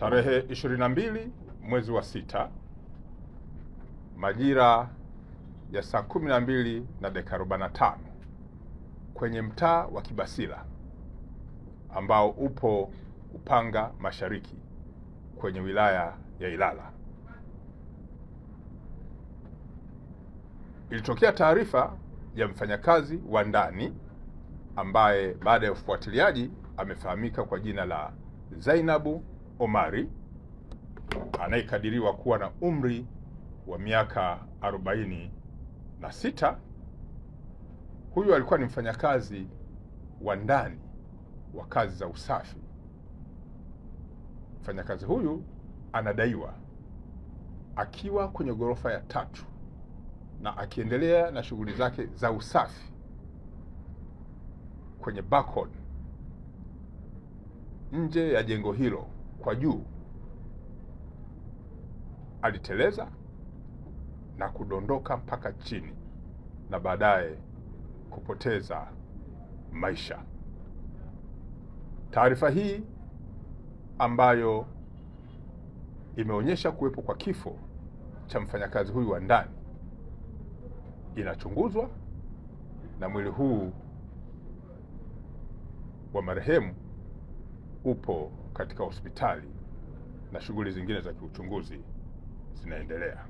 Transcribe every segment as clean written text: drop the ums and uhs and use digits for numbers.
Tarehe 22 mwezi wa 6 majira ya saa 12:45 kwenye mtaa wa Kibasila ambao upo Upanga Mashariki kwenye wilaya ya Ilala, ilitokea taarifa ya mfanyakazi wa ndani ambaye baada ya ufuatiliaji amefahamika kwa jina la Zainabu Omari, anayekadiriwa kuwa na umri wa miaka 46. Huyu alikuwa ni mfanyakazi wa ndani wa kazi za usafi. Mfanyakazi huyu anadaiwa akiwa kwenye ghorofa ya 3 na akiendelea na shughuli zake za usafi kwenye balcony nje ya jengo hilo kwa juu, aliteleza na kudondoka mpaka chini na baadaye kupoteza maisha. Taarifa hii ambayo imeonyesha kuwepo kwa kifo cha mfanyakazi huyu wa ndani inachunguzwa, na mwili huu wa marehemu upo katika hospitali na shughuli zingine za kiuchunguzi zinaendelea.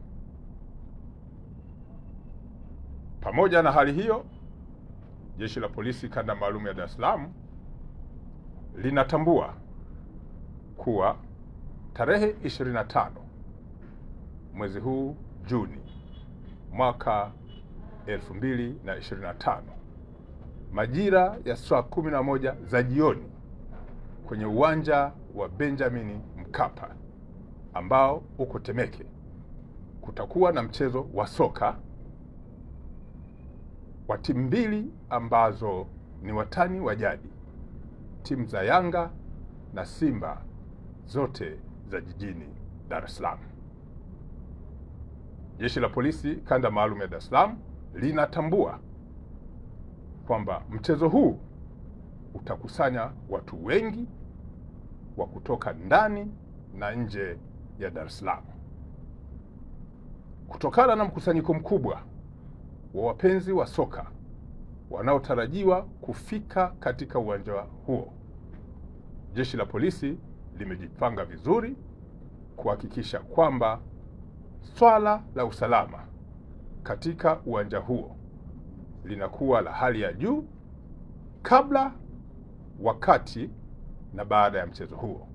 Pamoja na hali hiyo, Jeshi la Polisi Kanda Maalum ya Dar es Salaam linatambua kuwa tarehe 25 mwezi huu Juni mwaka 2025 majira ya saa 11 za jioni kwenye uwanja wa Benjamin Mkapa ambao uko Temeke, kutakuwa na mchezo wa soka wa timu mbili ambazo ni watani wa jadi, timu za Yanga na Simba, zote za jijini Dar es Salaam. Jeshi la Polisi Kanda Maalum ya Dar es Salaam linatambua kwamba mchezo huu utakusanya watu wengi wa kutoka ndani na nje ya Dar es Salaam. Kutokana na mkusanyiko mkubwa wa wapenzi wa soka wanaotarajiwa kufika katika uwanja huo, Jeshi la Polisi limejipanga vizuri kuhakikisha kwamba swala la usalama katika uwanja huo linakuwa la hali ya juu kabla, wakati na baada ya mchezo huo.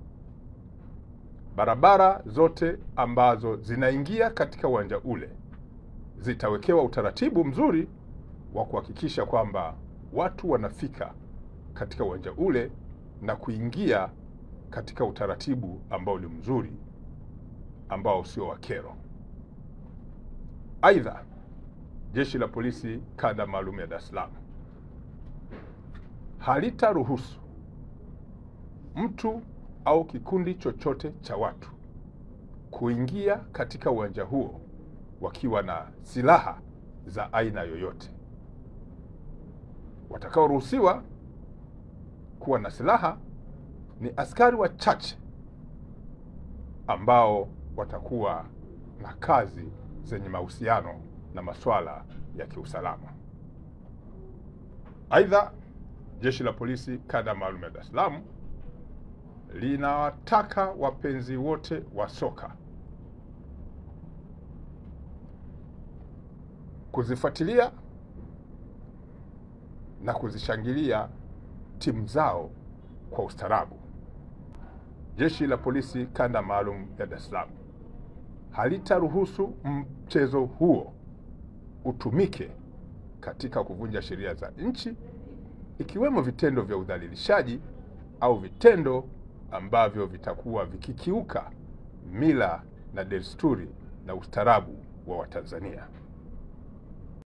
Barabara zote ambazo zinaingia katika uwanja ule zitawekewa utaratibu mzuri wa kuhakikisha kwamba watu wanafika katika uwanja ule na kuingia katika utaratibu ambao ni mzuri, ambao sio wa kero. Aidha, Jeshi la Polisi Kanda Maalum ya Dar es Salaam halitaruhusu mtu au kikundi chochote cha watu kuingia katika uwanja huo wakiwa na silaha za aina yoyote. Watakaoruhusiwa kuwa na silaha ni askari wachache ambao watakuwa na kazi zenye mahusiano na masuala ya kiusalama. Aidha, Jeshi la Polisi Kanda Maalum ya Dar es Salaam linawataka wapenzi wote wa soka kuzifuatilia na kuzishangilia timu zao kwa ustaarabu. Jeshi la Polisi Kanda Maalum ya Dar es Salaam halitaruhusu mchezo huo utumike katika kuvunja sheria za nchi, ikiwemo vitendo vya udhalilishaji au vitendo ambavyo vitakuwa vikikiuka mila na desturi na ustaarabu wa Watanzania.